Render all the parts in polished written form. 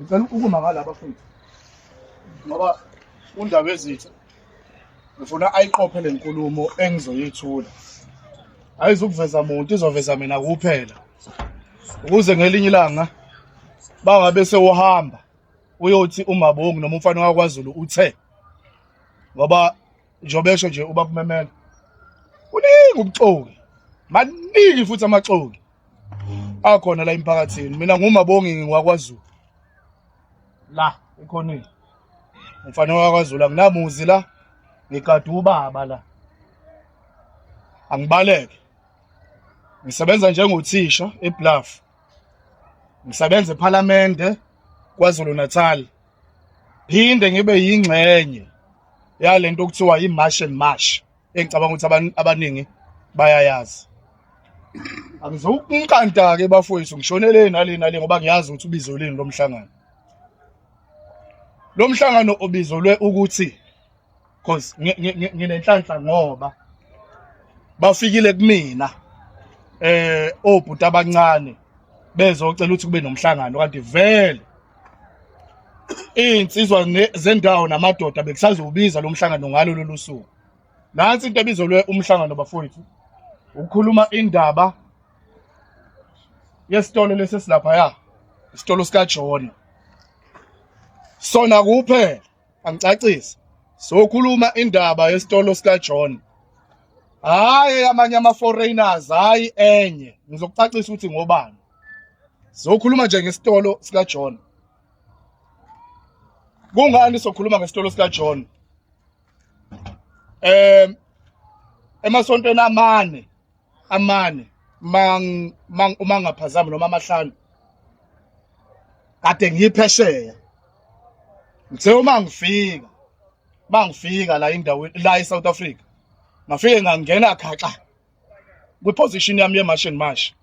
Ngicela ukuma ngala bafowethu. Ngoba undaba ezitha ngifuna ayiqophe le nkulumo engizoyithula. Ayizukuveza muntu, izoveza mina kuphela. Ukuze ngelinye ilanga bangabe sewuhamba uyothi uMabongi noma umfana wakwaZulu uthe ngoba njobesho nje ubabumemela kuningi ubuxoki maningi futhi amaxoki akhona la emphakathini. Mina nguMabongi, ngingwakwaZulu la ekhoneni, umfana wakwaZulu, anginamuzi la, ngigada ubaba la, angibaleke. Ngisebenza njengothisha eBluff, ngisebenza ePhalamende KwaZulu Natal, phinde ngibe yingxenye yalento okuthiwa yi-March and March engicabanga ukuthi abaningi bayayazi. Angizokunqanta-ke bafowethu, ngishonele nale nale ngoba ngiyazi ukuthi ubizo lini lo mhlangano. Lo mhlangano ubizelwe ukuthi cause nginenhlanhla ngoba bafikile kumina obhuti abancane bezocela ukuthi kube nomhlangano, kanti vele iy'nsizwa zendawo namadoda bekusazowubiza lo mhlangano ngalo lolu suku. Nansi into ebizelwe umhlangano bafowethu, ukukhuluma indaba yesitolo lesi esilaphaya, isitolo sikaJona. Sona kuphela angicacise, sokhuluma indaba yesitolo sikaJohn, hhayi amanye ama-foreigners, hhayi enye. Ngizokucacisa ukuthi ngobani. Sokhuluma nje ngesitolo sikaJohn. Kungani sokhuluma ngesitolo sikaJohn? Emasontweni amane mang mang uma ngaphazami noma amahlanu kade ngiphesheya, ngithe uma ngifika la endaweni la eSouth Africa, ngafike ngangena khaxa kwiposition yami ye-March and March,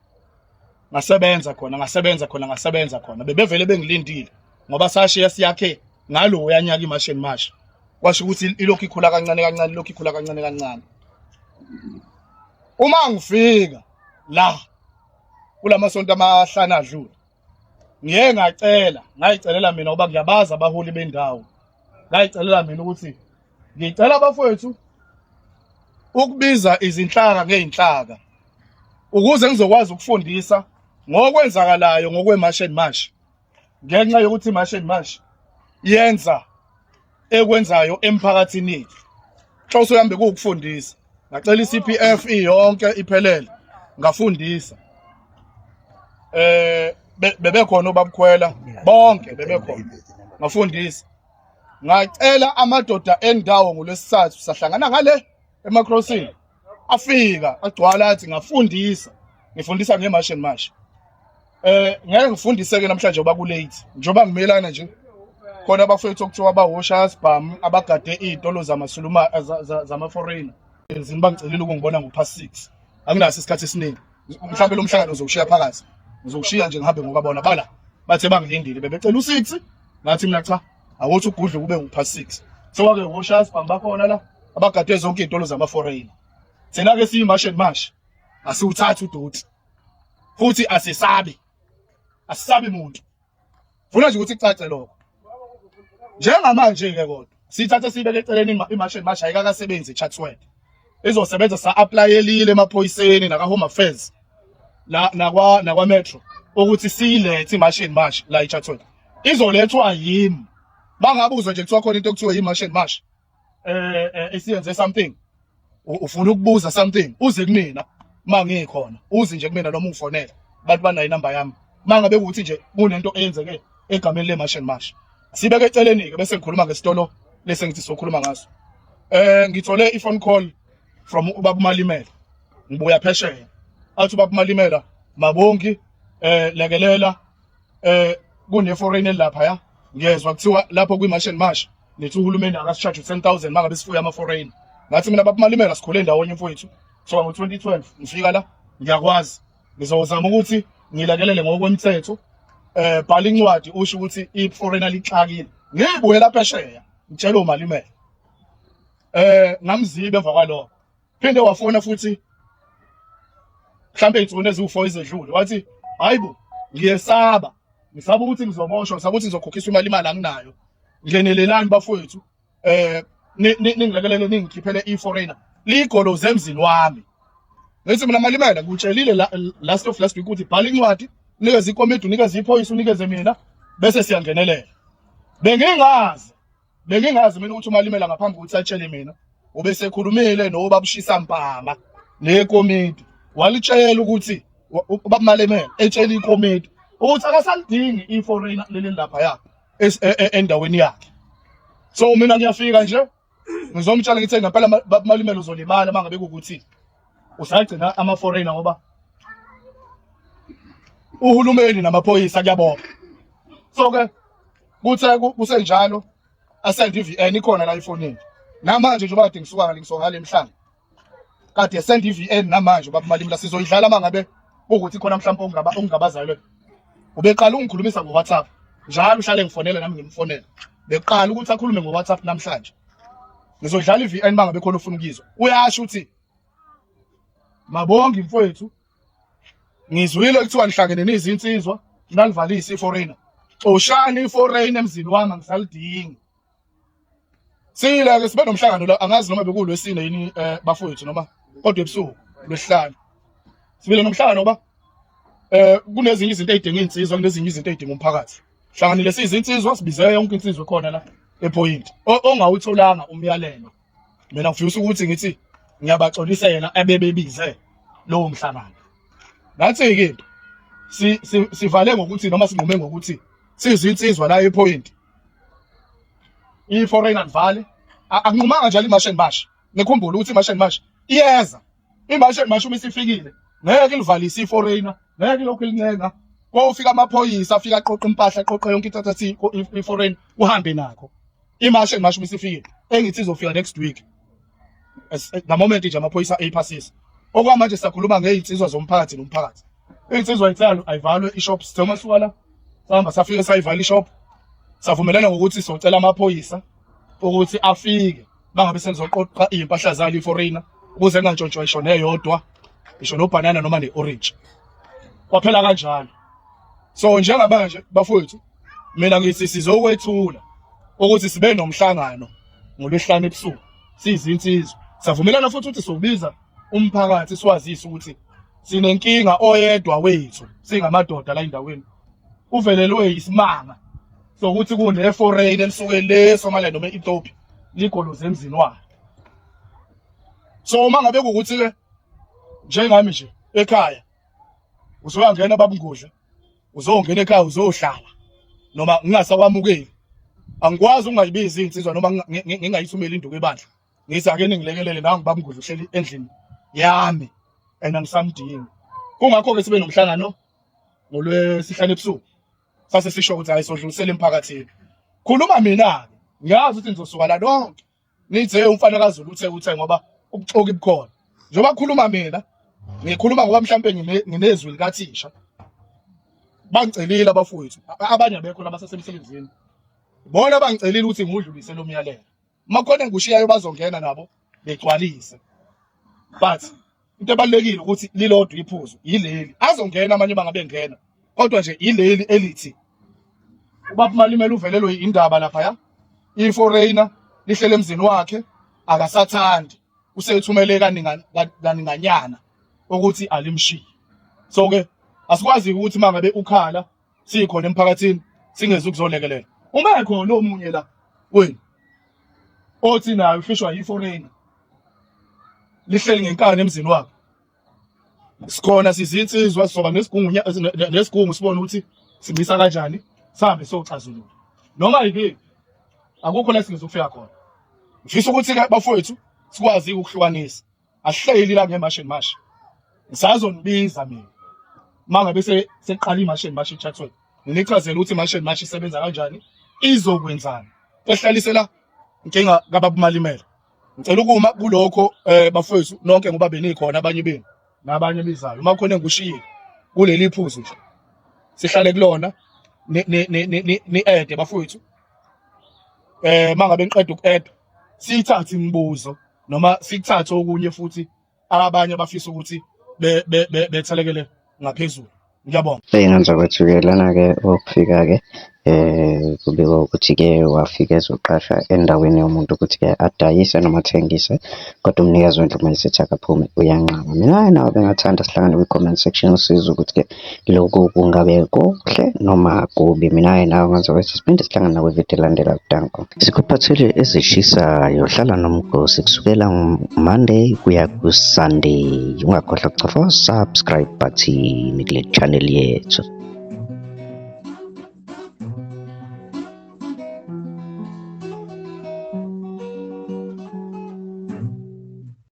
ngasebenza khona, ngasebenza khona, ngasebenza khona. Bebevele bengilindile ngoba sashiya siyakhe ngalo yanyaka i-March and March, kwasho ukuthi ilokhu ikhula kancane kancane, ilokhu ikhula kancane kancane. Uma ngifika la kulamasonto amahlanu adlule, ngiye ngacela, ngayicelela mina ngoba ngiyabazi abaholi bendawo, ngayicelela mina ukuthi ngicela abafowethu ukubiza izinhlaka ngey'nhlaka ukuze ngizokwazi ukufundisa ngokwenzakalayo ngokwe-March and March, ngenxa yokuthi i-March and March yenza ekwenzayo emphakathini yethu. Inhloso yami bekuwukufundisa. Ngacela i-CPF iyonke iphelele, ngafundisa. Bebekhona obabukhwela bonke bebekhona, ngafundisa. Ngacela amadoda endawo ngolwesithathu, sahlangana ngale emacrossing, afika agcwala, athi ngafundisa, ngifundisa nge-March and March. Ngeke ngifundise ke namhlanje ngoba ku-late, njengoba ngimelana nje khona abafowethu okuthiwa bawosha sibhamu abagade iy'tolo zamasuluma zama-foreigner enzini, bangicelile ukungibona ngo-past 6. Anginaso isikhathi esiningi, mhlawumbe lo mhlangano uzowushiya phakathi, ngizowushiya nje ngihambe ngoba bona bala bathe bangilindile, bebecela u-6, ngathi mina cha, awuthi ugudle kube ngu-past 6. Sewake woshaya sibhamu bakhona la abagade zonke iy'tolo zama-foreigner. Thina-ke siyi-March and March asiwuthathi udoti futhi asisabi, asisabi muntu. Funa nje ukuthi kucace lokho njengamanje-ke, kodwa siyithathe siyibeke eceleni i-March and March ayikakasebenzi i-Chatsworth, izosebenza. Sa-applyelile emaphoyiseni naka-Home Affairs la nakwa Metro ukuthi siyilethe i-March and March la i-Chatsworth. Izolethwa yimi. Bangabuzwa nje kuthiwa khona into okuthiwa i-March and March esiyenze something, ufuna ukubuza something, uze kumina mangikhona, uze nje kumina noma ungifonele, abantu banayo inamba yami. Mangabe kuthi nje kunento eyenzeke egameni le-March and March, sibeke eceleni-ke bese ngikhuluma ngesitolo lesi engithi sokhuluma ngaso. Ngithole i-phone call from ubaba uMalimela ngibuya phesheya, athi ubaba uMalimela, Mabongi, lekelela, kune foreign elapha ya, ngiyezwa kuthiwa lapho kwi-March and March nithi uhulumeni akasi-charge u-10,000 mangabe sifuye ama-foreign. Ngathi mina, baba Malimela, sikhule ndawonye mfowethu so ngo-2012 ngifika la, ngiyakwazi, ngizozama ukuthi ngilekelele ngokwemthetho. Bhala incwadi usho ukuthi i-foreigner lixakile, ngibuyela phesheya ngitshela uMalimela. Ngamziba emva kwalokho, phinde wafona futhi mhlambe iy'nsuku eziwu-4 ezedlule, wathi hayi bo, ngiyesaba. Ngisaba ukuthi ngizoboshwa, ngisaba ukuthi ngizokhokhiswa imali, imali anginayo. Ngenelelani bafowethu, ningilekelele ningikhiphele i-foreigner ligoloze emzini wami. Ngithi mina Malimela, ngikutshelile last of last week ukuthi bhala incwadi, unikeze ikomiti, unikeze iphoyisa, unikeze mina, bese siyangenelela. Bengingazi mina ukuthi uMalimela ngaphambi kokuthi atshele mina ubesekhulumile nobabushisa mpama nekomiti, walitshela ukuthi ubaba Malimela etshela ikomiti ukuthi akasalidingi i-foreigner leli laphaya endaweni yakhe. So mina ngiyafika nje ngizomtshela ngithi ngempela baba Malimela uzolimala uma ngabe kuwukuthi usagcina ama-foreigner, ngoba uhulumeni namaphoyisa kuyabopha. So ke kuthe kusenjalo asend i-VN, ikhona la efonini namanje njengoba kade ngisuka ngale, ngisuka ngale emhlanga, kade esend i-VN namanje ubaba Malimela. Sizoyidlala uma ngabe kuwukuthi khona mhlawumbe okungabazayo. Ubeqala ungikhulumisa ngo-WhatsApp njalo, uhlale ngifonela nami ngimfonela, beqala ukuthi akhulume ngo-WhatsApp namhlanje. Ngizodlala i-VN uma ngabe khona ufuna ukuyizwa. Uyasho ukuthi, "Mabongi mfowethu, ngizwile kuthiwa nihlangene nizinsizwa nalivalise i-foreigner. Xoshani i-foreigner emzini wami, angisalidingi." Sile-ke sibe nomhlangano la, angazi noma bekulwesine yini bafowethu noma kodwa ebusuku lwesihlanu sibile nomhlangano, ngoba kunezinye izinto ey'dinga iy'nsizwa, kunezinye izinto ey'dinga umphakathi. Hlanganile siyizinsizwa, sibize yonke insizwa ekhona la ePoint. Ongawutholanga umyalelo, mina ngifisa ukuthi ngithi ngiyabaxolisela abebebize lowo mhlangano. Nathi-ke into sivale ngokuthi noma sinqume ngokuthi siyizinsizwa la ePoint, i-foreigner livale. Akunqumanga njalo iMarch and March. Nikhumbule ukuthi iMarch and March iyeza. IMarch and March uma isifikile ngeke ilivalise i-foreigner, ngeke ilokhu ilincenga. Kofika amaphoyisa, afika aqoqa impahla, aqoqa yonke into, athathe i-foreign uhambe nakho. IMarch and March uma isifikile, engithi izofika next week, the moment nje amaphoyisa eyiphasisa. Okwamanje sisakhuluma ngey'nsizwa zomphakathi nomphakathi. Iy'nsizwa itsalo ayivalwe ishop. Sithe uma suka la sahamba safike sayivala ishop, savumelana ngokuthi socela amaphoyisa ukuthi afike bangabe senizoqoqa iy'mpahla zalo i-foreigner, ukuze kungantshontshwa isho neyodwa, ngisho nobhanana noma ne-orange. Kwaphela kanjalo. So njengamanje bafowethu, mina ngithi sizokwethula ukuthi sibe nomhlangano ngolwesihlanu ebusuku siyizinsizwa. Savumelana futhi ukuthi sobiza umphakathi siwazise ukuthi sinenkinga, oyedwa wethu singamadoda la endaweni uvelelwe isimanga sokuthi kune-foreign elisuke le Somalia noma e-Ethiopia ligoloze emzini wakhe. So uma ngabe kuwukuthi-ke njengami nje ekhaya uzoyangena babungudla, uzongena ekhaya uzohlala noma ngingasakwamukeli, angikwazi ukungayibizi iy'nsizwa noma ngingayithumeli induku ebandla, ngithi ake ningilekelele, nangu babungudla uhleli endlini yami and angisamdingi. Kungakho-ke sibe nomhlangano ngolwesihlanu ebusuku, sase sisho ukuthi hayi, sodlulisela emphakathini. Khuluma mina-ke, ngiyazi ukuthi nizosuka la nonke nithe umfana kaZulu uthe ngoba ubuxoki bukhona. Njengoba kukhuluma mina, ngikhuluma ngoba mhlampe nginezwi likathisha. Bangicelile abafowethu, abanye abekho labasesemsebenzini, bona bangicelile ukuthi ngudlulise lo myalelo. Uma khona engikushiyayo bazongena nabo begcwalise, but into ebalulekile ukuthi lilodwa iphuzu yileli, azongena amanye bangabe ngena, kodwa nje yileli elithi ubaba Malimela uvelelwe indaba laphaya, i-foreigner lihlele emzini wakhe, akasathandi, usethumele kaninganyana ukuthi alimshiye. So ke asikwazi ukuthi uma ngabe ukhala sikhona emphakathini singeze ukuzolekelela. Uma ekhona omunye la wena othi naye uhlishwa yi-foreigner lihleli ngenkani emzini wakhe, sikhona sizinsizwa, sizoba nesigungu nesigungu sibone ukuthi simisa kanjani, sihambe soxazulula noma yikuphi. Akukho la singezukufika khona. Ngifisa ukuthi-ke bafowethu sikwazi ukuhlukanisa. Asihleli la nge-March and March. Ngisazonibiza mina uma ngabe seqala i-March and March eChatsworth, nginichazele ukuthi i-March and March isebenza kanjani, izokwenzani, ehlalisela inkinga kababa uMalimela. Ngicela ukuma kulokho bafowethu nonke, ngoba benikhona abanye benu nabanye bizayo. Uma kukhona engikushiyile kuleli phuzu nje, sihlale kulona, ni-ede bafowethu. Mangabe niqeda uku-eda, siyithathe imibuzo noma sikuthathe okunye futhi abanye abafisa ukuthi bethelekele ngaphezulu. Ngiyabonga. Ey'ngane zakwethu-ke lana-ke okufika-ke kubikwa ukuthi-ke wafika ezoqasha endaweni yomuntu ukuthi-ke adayise noma athengise, kodwa umnikazi wendlu uma esethi akaphume uyanqaba. Mina nawe bengingathanda sihlangane kwi-comment section sizwe ukuthi-ke lokhu kungabe kuhle noma kubi. Mina nawe ngazakwethu siphinde sihlangane nakwividiyo elandelayo. Danko. Sikuphathele ezishisayo, hlala nomgosi kusukela Monday kuya ku-Sunday. Ungakhohlwa ukucofa subscribe button kule channel yethu.